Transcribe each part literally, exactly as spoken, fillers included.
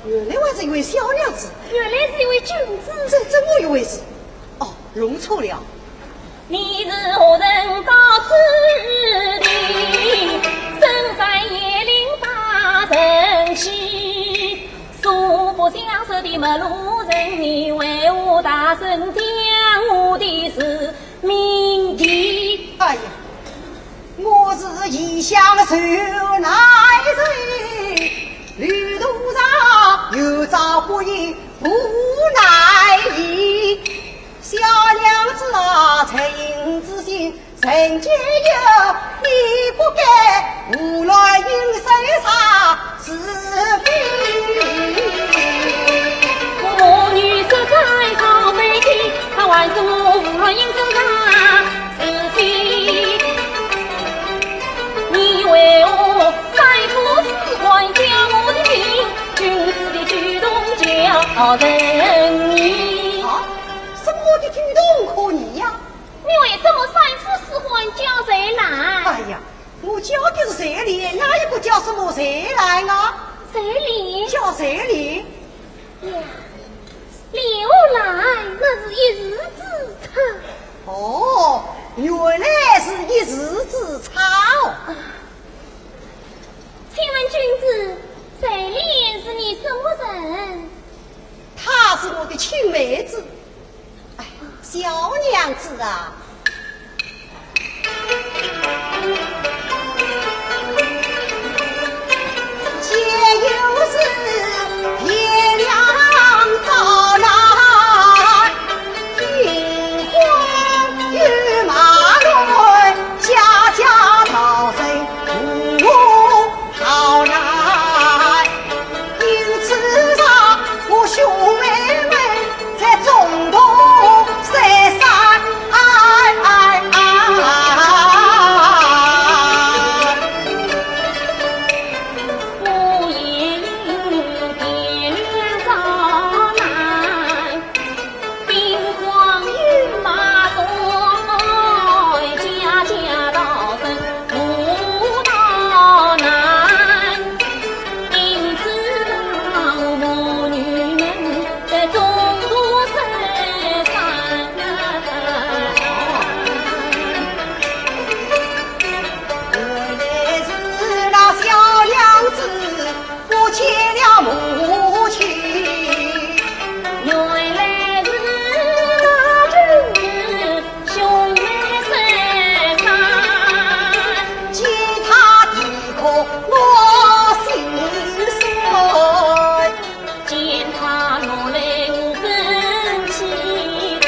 原来还是一位小娘子。原来是一位君子。这怎么一回事？哦，弄错了。你是何人到此地？身在鄢陵大城西，素不相识的陌路人，你为何大声将我的是 名医。哎呀，我是异乡受难人，旅途上有遭不幸无奈何。小娘子啊，诚心诚意，你不该胡乱应声查 是非。我母女实在好悲戚，她还说我胡乱应声查是非。你为何三呼四唤叫我的名？君子的举动叫人疑。啊，什么的举动可疑呀？你为什么三呼四唤叫谁来？哎呀， 我叫的是谁来，哪一个叫什么谁来啊？谁来？叫谁来？呀，李武来，那是一时之差。哦，原来是一时之差哦。啊，请问君子，谁来是你什么人？她是我的亲妹子。 哎，小娘子啊，前有是鄢梁赵南，兵荒马乱，家家逃奔无路 逃难。因此让我兄妹们在中途失散。我也有点两遭难。 兵荒马乱，家家逃奔无逃难。因此让我母女们在中途失散。原来是那小娘子 不见了母亲。原来是那君子兄妹失散。见他啼哭我心酸，见他落泪我更凄怆。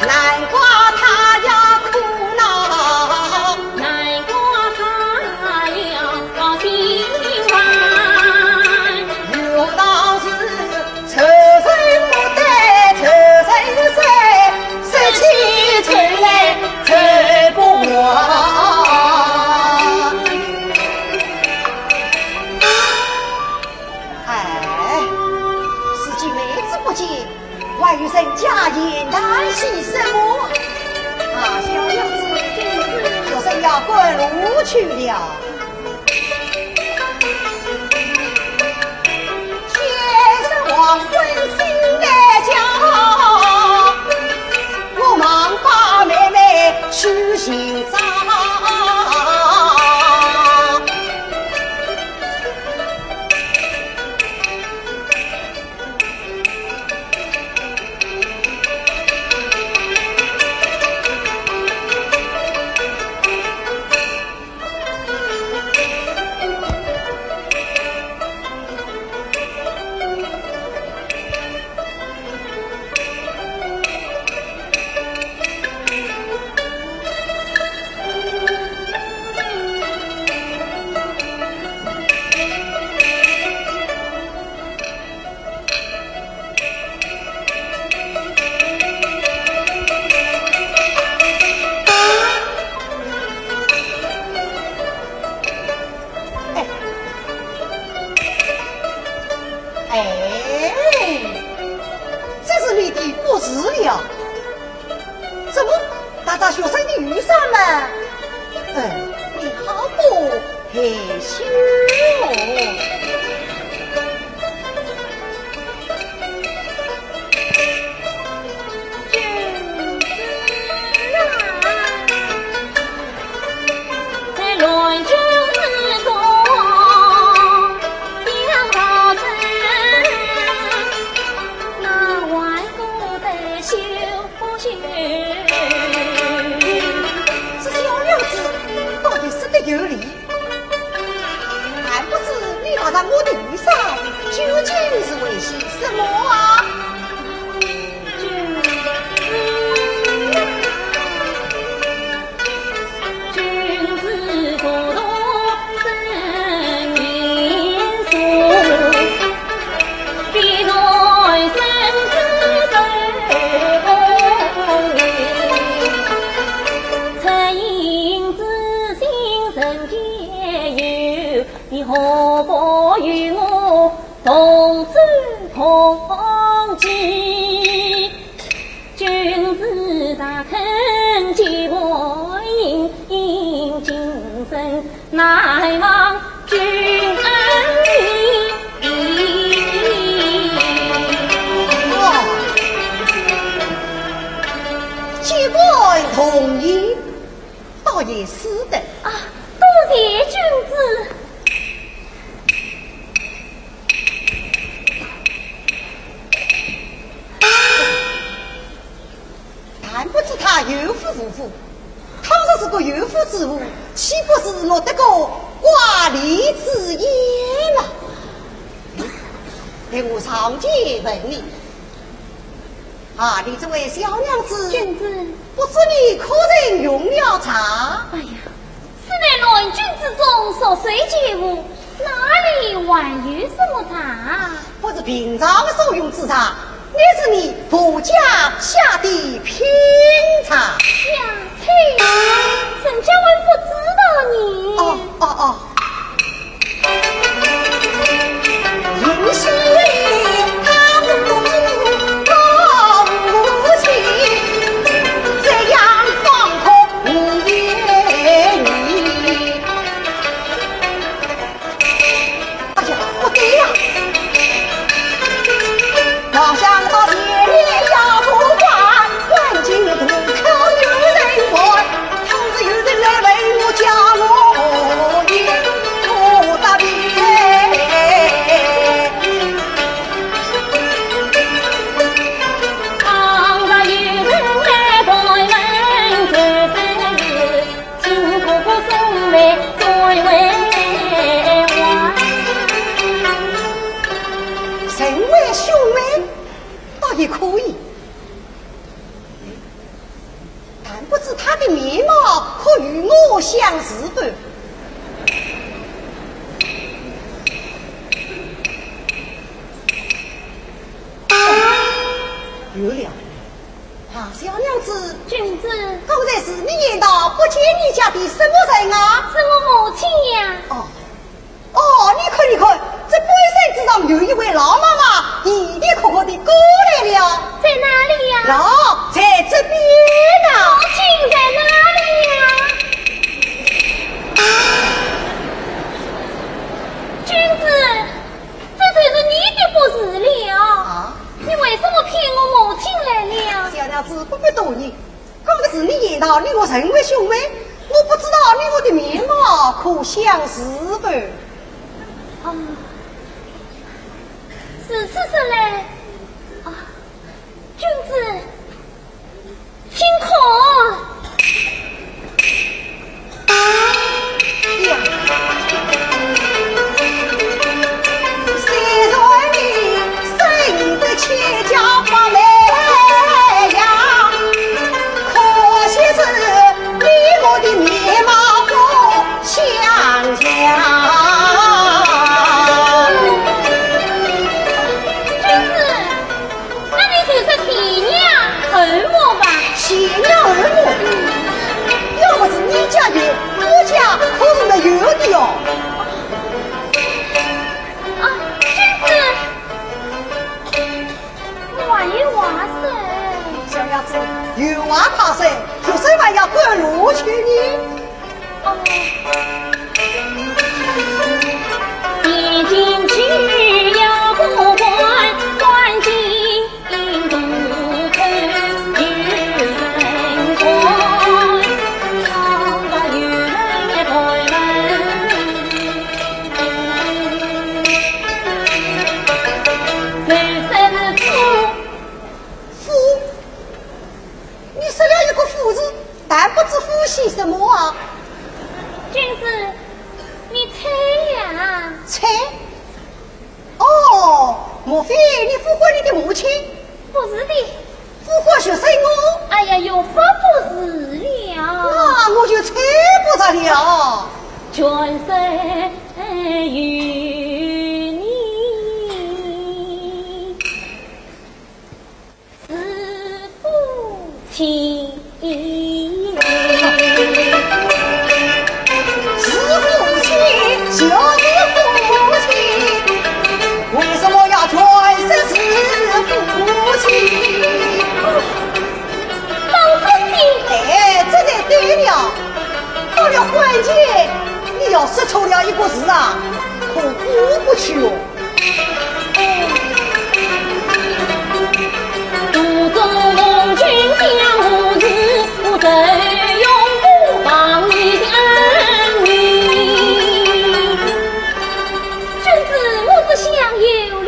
难怪他要苦恼，难怪他要 心烦。有道是仇人不对仇人死，死去仇来仇不还。哎，如今妹子不见， 还与人家言谈些什么？啊，小娘子，学生要赶路去了。天色黄昏心难静，我忙把妹妹去寻找。 哎，哎，这是你的不是了。怎么，打着学生的雨伞吗？哎，你好不害羞哦。究竟是为些什么啊？你何不与我同舟共济？君子若肯解我心，今生难忘君恩义。既不同意，倒也使得。啊，多谢君子。 但不知他有夫无妇，倘若是个有夫之妇，岂不是落得个挂历之嫌啊？待我上前问你。 啊，你这位小娘子，君子，不知你可曾用了茶？哎呀，此乃乱军之中所随之物，哪里还有什么茶？不是平常所用之茶，乃是你婆家下的品茶。呀， 嘿，人家还不知道呢。哦，哦，哦。哎呀，不对呀！人为兄妹，倒也可以。但不知他的面貌可与我相似否？有了。 啊，小娘子，君子，刚才是你言道不见你家的什么人啊？是我母亲呀。哦，哦，你看，你看，这半山之上有一位老妈妈，的的确确地过来了。在哪里呀？喏，在这边呐。母亲在哪里呀？君子，这就是你的不是了。啊？ 你为什么骗我母亲来了？小娘子，不必多言。刚才是你言道你我人为兄妹，我不知道你我的面貌可相似否？啊，如此说来，啊，君子， 请看。呀，虽然你生得千娇百媚呀，可惜是你我的面貌不相像。君子， 那你就说贤娘二目吧。贤娘二目，要不是你家有，我家可是没有的哟。啊，君子，我还有话说。小娘子，有话快说，有什么要赶路去呢？ 夫，你说了一个夫字，但不知夫些什么啊？君子，莫非你呼唤你的母亲？不是的。呼唤谁？我？哎呀，又不是了。那我就猜不着了。全身有你是父亲。 是父亲，就是父亲，为什么要全身是父亲？当真的？哎，这才对了。到了婚前，你要说错了一个字啊，可过不去哦。 君子，我只想有礼。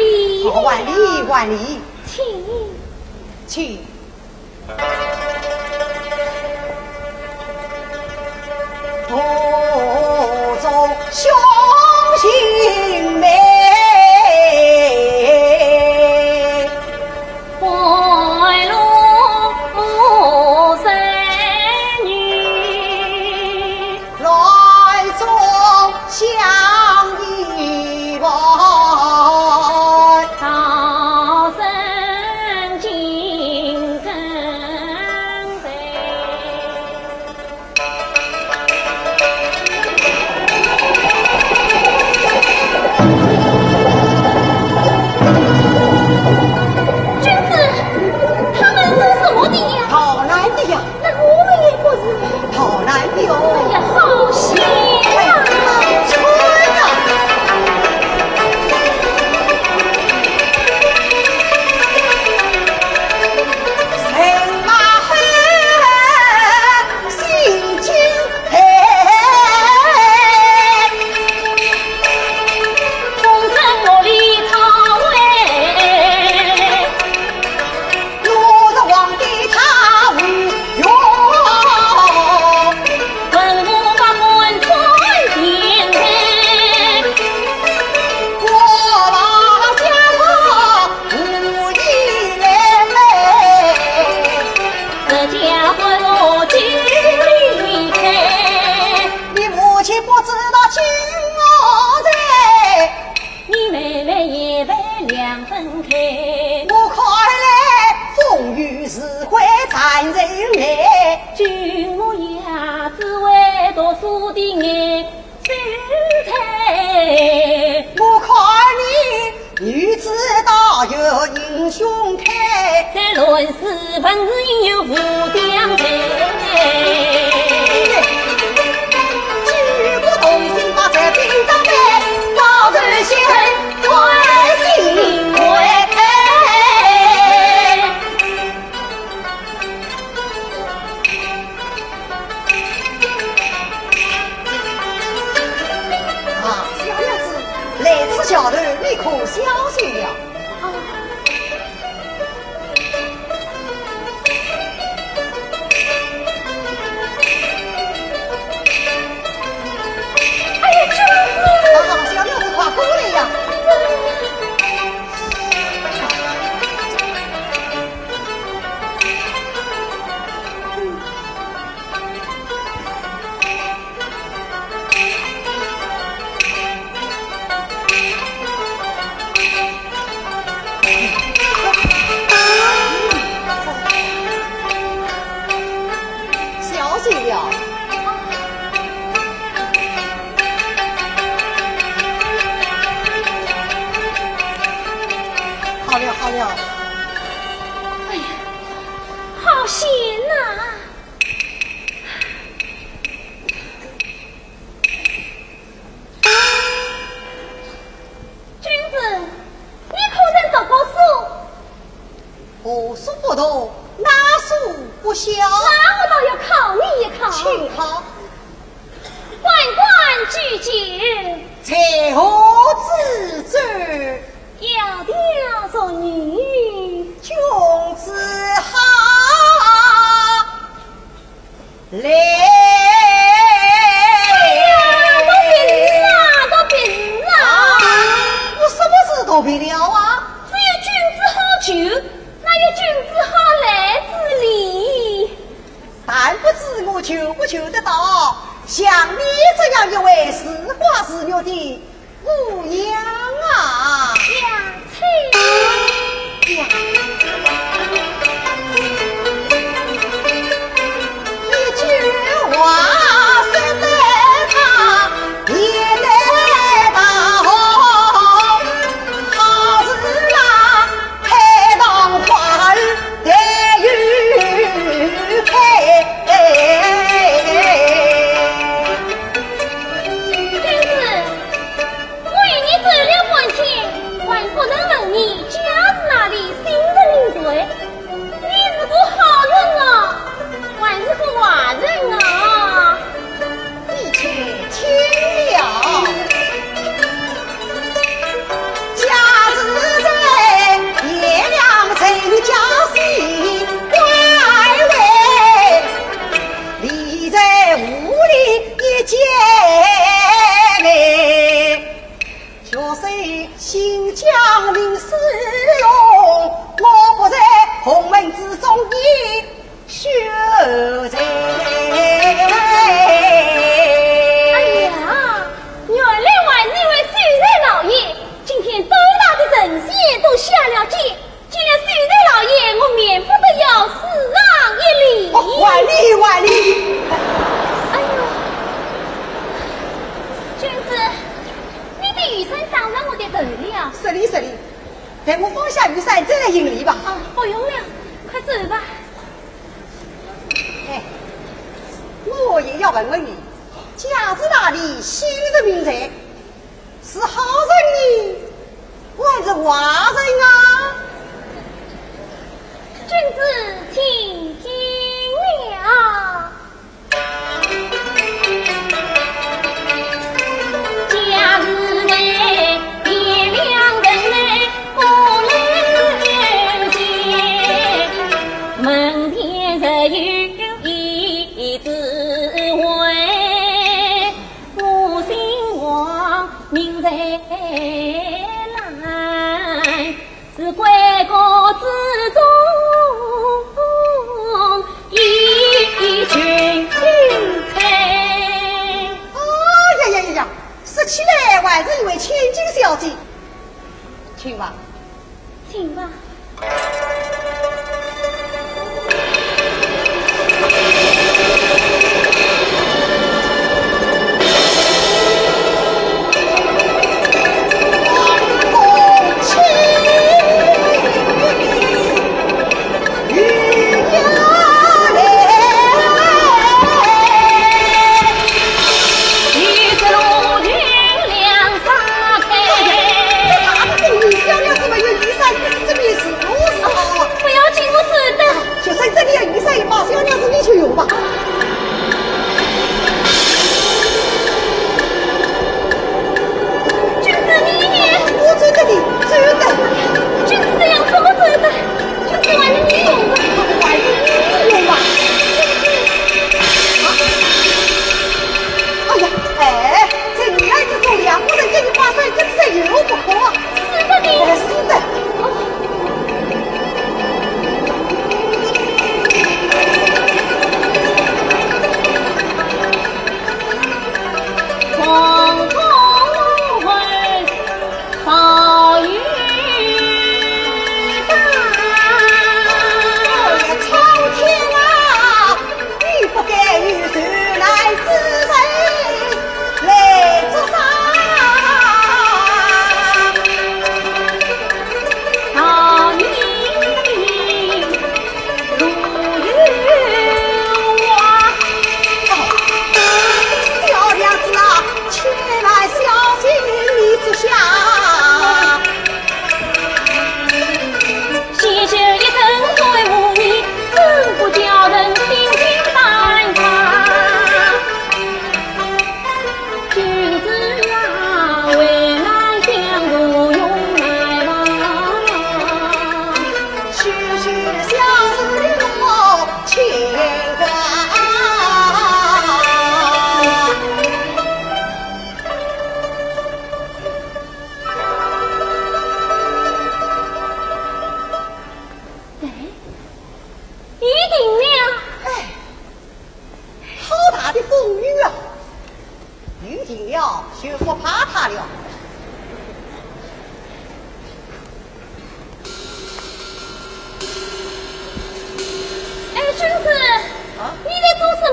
好，万礼，万礼。请。请。 同中兄行妹，半路生女，来中相依伴，到生金根在。 君子，他们做什么的呀？逃难的呀。那我们也不是？逃难的哦。哎呀，好险呀！哎，好惨呀！人马很 心惊胆战，风声落里草外，落入皇帝他无用，文武百官转前台，国王家他 无依赖，自家不落地离开。你母亲不知道今我在，你妹妹也被两分开。我看来，风雨自会斩人来。君我也只为读书的眼 秀才，我看你女子大有英雄态，在乱世本是应有武将才。举国同心把这兵打败，高人先恩断心怀。 啊，小娘子，来此桥头，你可消息了？啊。哎呀，这……啊，小娘子，快过来呀！ 小心了。好了，好了。哎呀，好险呐！ 君子，你可曾读过书？何书不读，哪书不晓。那我倒要考你一考。请考。万贯钧琴，在河之洲。窈窕淑女，君子好来。哎呀，都别字啊，都别字啊！啊，我什么字都别了啊？救，哪有君子好来之理？但不知我救不救得到像你这样一位似花似玉的姑娘啊！呀，呀，一句话说得长，也得道，好事啦，海棠花儿待又开。君子，我与你走了半天，还不曾问你家住哪里，姓甚名谁？你是个好人啊，还是个坏人啊？你且听了。家住在鄢阳城郊西关外，里在五里一街内。学生姓姜名思荣，我不在孔门之中的学生。哎呀，原来还是一位秀才老爷，今天斗大的神仙都下了界，见了秀才老爷，我免不得要施上一礼。哦，还礼，还礼。哎呦，君子，你的雨伞挡着我的头了。失礼，失礼，待我放下雨伞再来行礼吧。啊，不用了，快走吧。哎，我也要问问你，家住哪里，姓甚名谁？是好人呢，还是坏人啊？君子，请听了。家住在汴梁城内鼓楼街，门前设有一字会，我姓王，名瑞兰。 是归国之忠，一群才。哦呀呀呀呀，说起来还是一位千金小姐。请吧。请吧。这大的风雨，小的什么有雨伞，这个意思。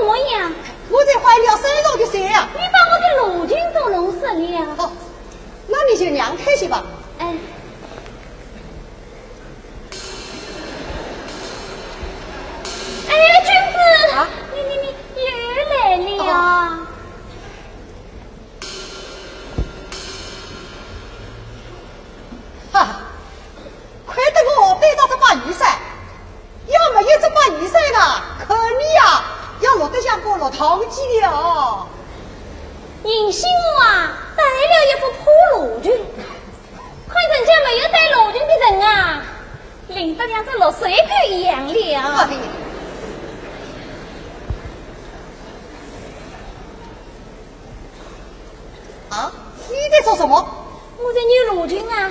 我呀，我才换了三床的睡啊。你把我的罗裙都弄湿了。好，那你就让开些吧。哎。哎，君子，啊？你你你又来了。哦。 哈，亏得我带着这把雨伞，要没有这把雨伞啊，看你呀，要落得像个落汤鸡的哦。幸喜我啊，带了一副破罗裙，看人家没有带罗裙的人啊，淋得像只落水狗一样了。哎呀。 啊，你在做什么？我在扭罗裙啊。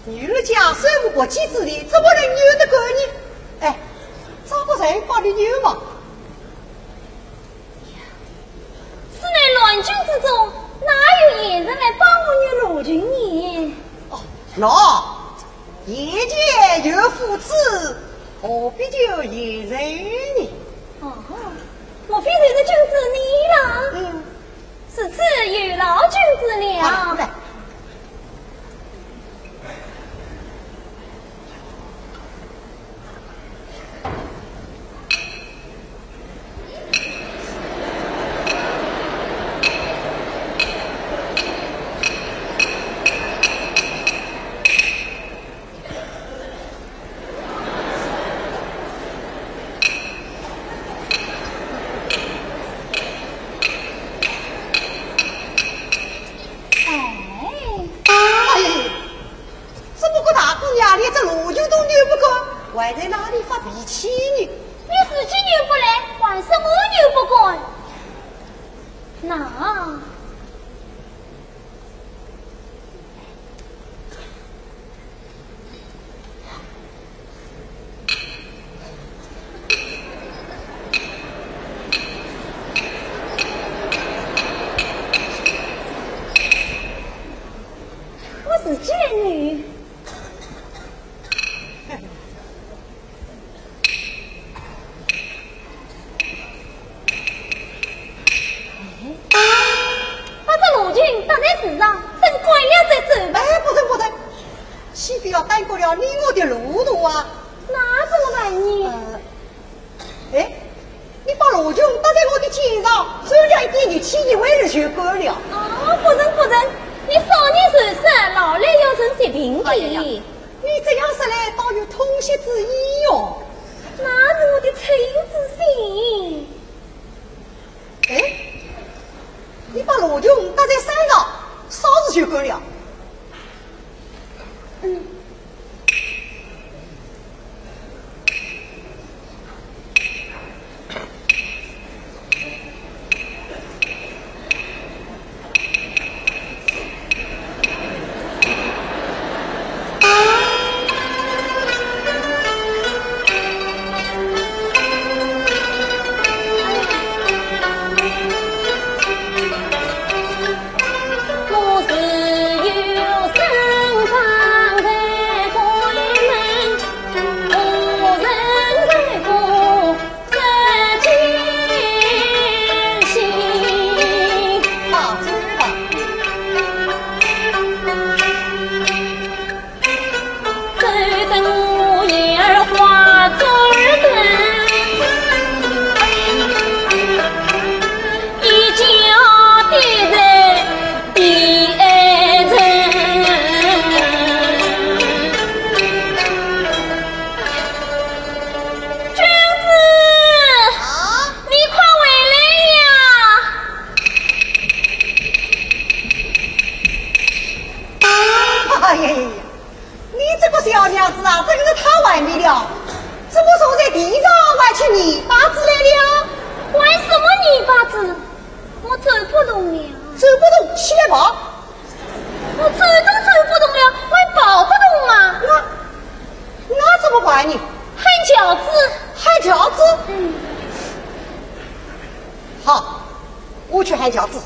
女儿家虽无国际之礼，怎么能扭得过你？哎，找个人帮你扭嘛。此乃乱军之中，哪有闲人来帮我扭罗裙呢？哦，喏， 眼前有夫子，何必求贤人呢？哦，莫非就是君子你了？嗯。如此有劳君子了。啊，来。 哎。哎，怎么个大姑娘连这罗裙都扭不过，还在那里发脾气呢？你自己扭不来，还说我扭不过。那 我自己来扭。 把这罗裙搭在树上，等干了再走吧。哎，不成，不成，岂非要耽搁了你我的路途啊？那怎么办呢？呃，哎，你把罗裙搭在我的肩上，省略一点力气，一回事就干了。哦，不成，不成，你少年受伤，老来要成疾病的。哎呀呀，你这样说来，倒有痛惜之意哟。那是我的赤子心。 哎，你把罗裙搭在山上，烧死就够了。嗯。君子，啊？你快回来呀！哎呀呀呀，你这个小娘子啊，真是太顽皮了！怎么坐在地上还吃泥巴子来了？还什么泥巴子？我走不动了。走不动，起来跑。 我走都走不动了，还跑不动啊？那，那怎么办呢？喊轿子。喊轿子？嗯。好，我去喊轿子。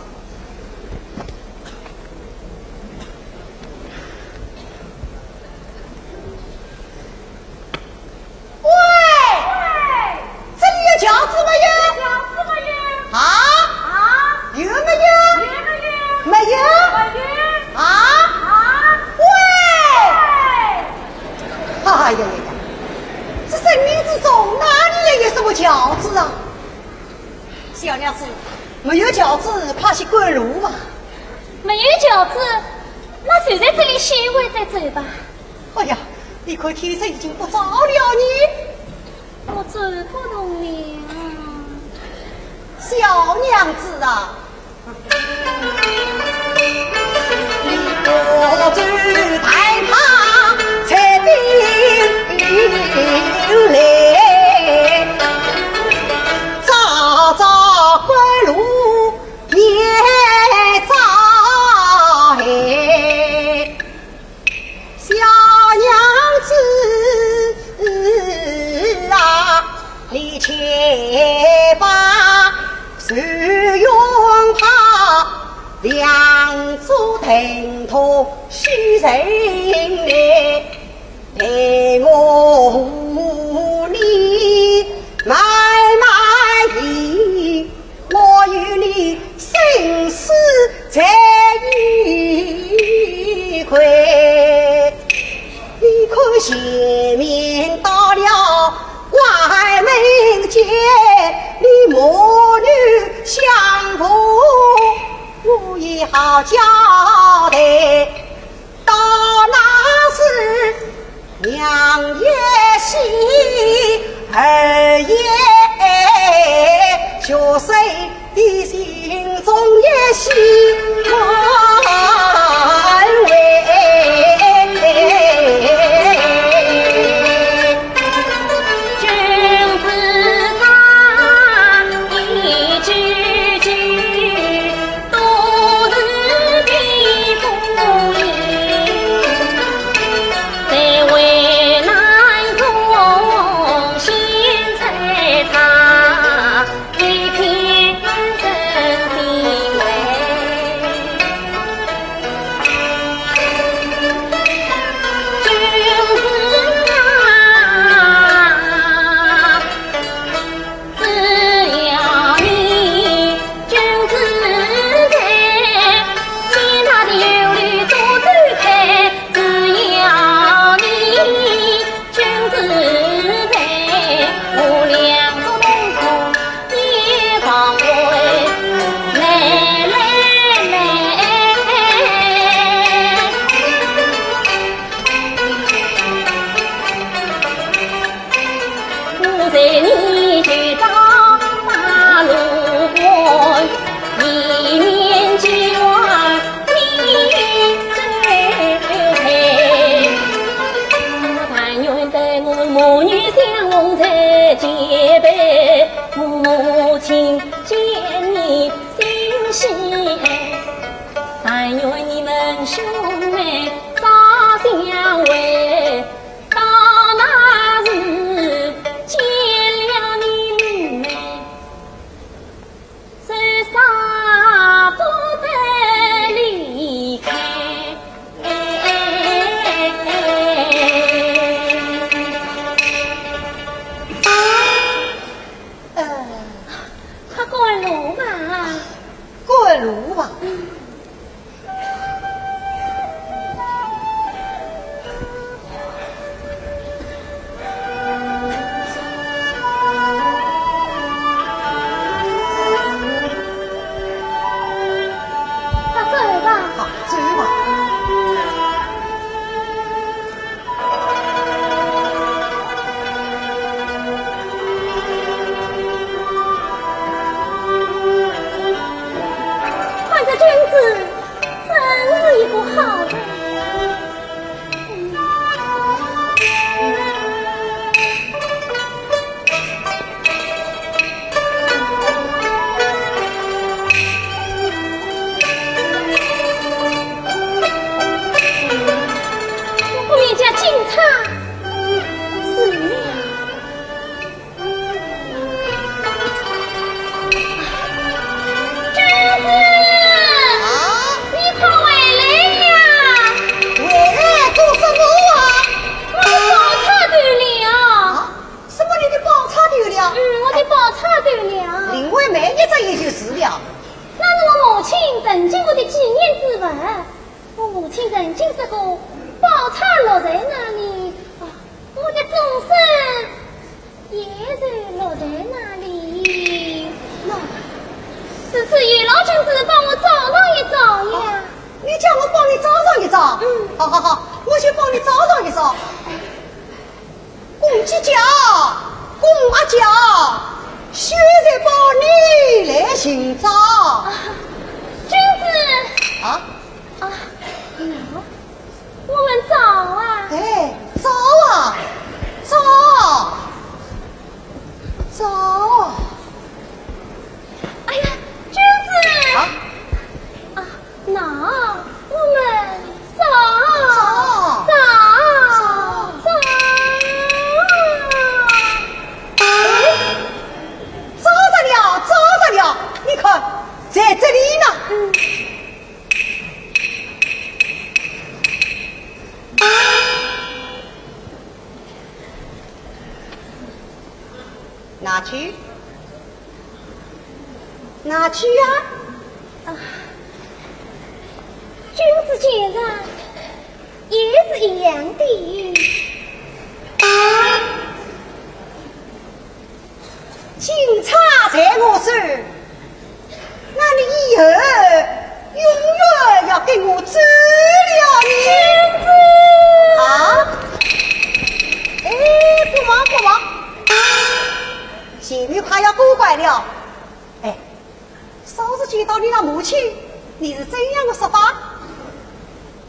喂，这里有轿子没有？没有轿子，怕是赶路吧？没有轿子，那就在这里歇会再走吧。哎呀，你看天色已经不早了呢。我走不动了。小娘子啊，你不走，待他这边来，早早赶路也早哎。 小娘子啊，你且把手拥抱，两足疼痛须成哎，待我和你慢慢行。 我与你生死在一回。你看前面到了关门前，你母女相扶，我也好交代。 到那时，娘也喜，儿也学，谁的心中也喜。呃，快赶路吧。赶路吧。快走吧。好，走吧。 看这君子，真是一个好人。 我们家警察死了。君子，啊？你快回来呀！回来做什么啊？我的宝钗丢了。啊？ 什么你的宝钗丢了？嗯，我的宝钗丢了。林徽妹，你这也就是了。那是我母亲曾经我的纪念之物。我母亲曾经说过，宝钗落在哪里，啊，我的终身也就落在哪里。那，是谁是有劳君子帮我照照一照呀。你叫我帮你照照一照？嗯。好好好，我就帮你照照一照。公鸡叫，公鸭叫，秀才帮你来寻找。啊，君子。啊？啊，喏，我们找啊。哎，找啊，找，找。哎呀，君子。啊？啊， 那我们走，走，走，走。哎，找着了，找着了，你看，在这里呢。嗯。拿去。 拿去呀。啊，君子见人也是一样的。金钗在我手，那你以后永远要跟我走了呢。君子。啊？哎，不忙，不忙。 前面快要过关了。哎，嫂子见到你那母亲，你是怎样的说法？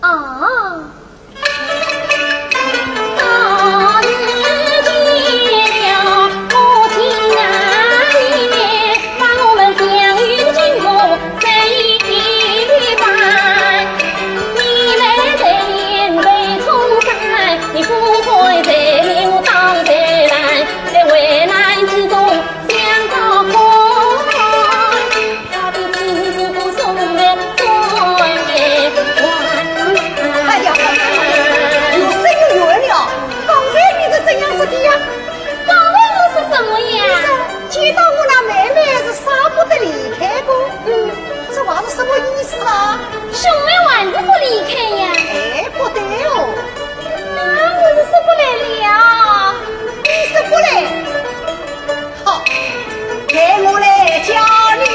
啊。哎呀，有深有远了，刚才你是怎样说的呀？ 刚才我说什么呀？你说见到我那妹妹是舍不得离开过。嗯。这话是什么意思啊？兄妹还是不离开呀？哎，不对哦。那我是说不来了。你说不来？好，待我来教你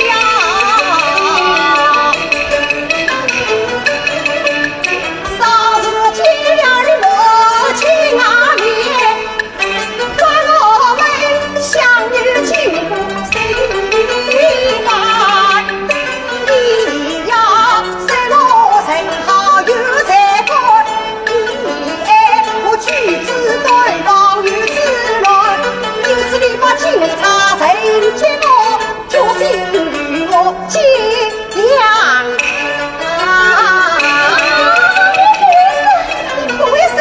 呀。 啊，你不会说，你不会说，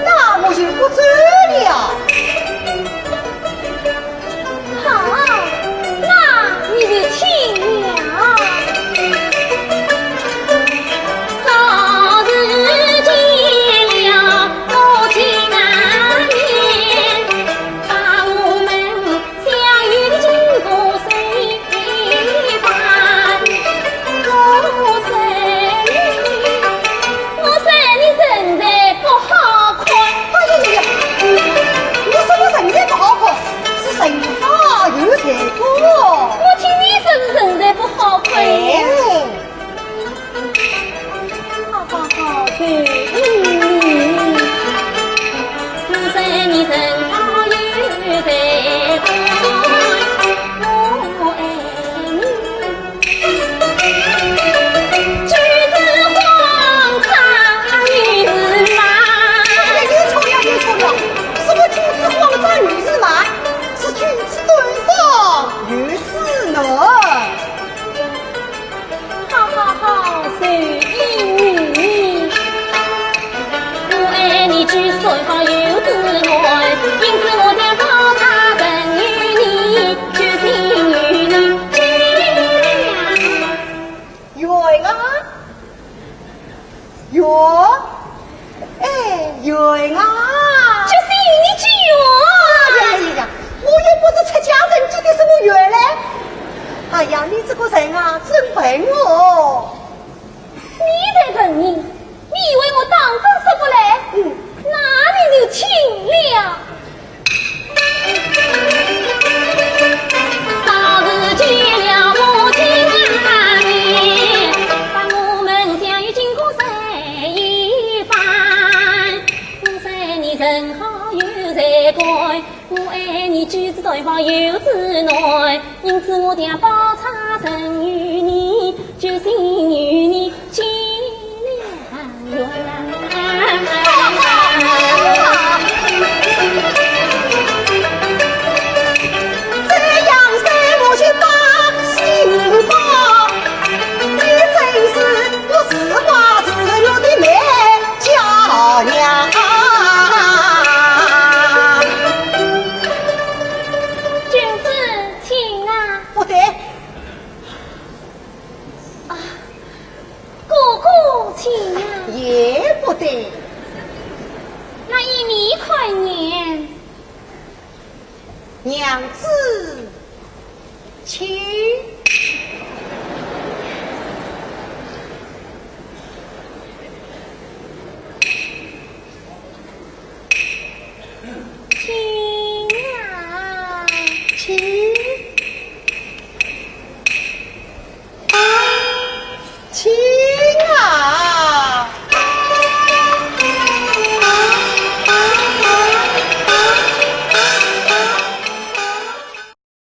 那我就不走了。好，那你就听了。 我说你人才不好看。哎呀呀呀，我说我人才不好看，是人好有才干。我听你说是人才不好看。哎。 好好好，随你。哎呀，又错了，又错了，什么君子慌张女子慢，是君子短发女子嫩。 好好好，随你。圆啊，圆。 哎，圆啊！就是与你结缘。哎呀呀呀，我又不是出家人家的什么缘嘞。哎呀，你这个人啊，真笨哦。你才笨呢，你以为我当真说不来？嗯。那你就听了。人好有才干，我爱你举子对望有子男，因此我将宝钗赠与你，就信与你结良缘。这样说我就把心放，你真是我自挂自我的美 娇娘。君子，请啊。不对。啊，哥哥，请啊。也不对。那依你看言。娘子，请。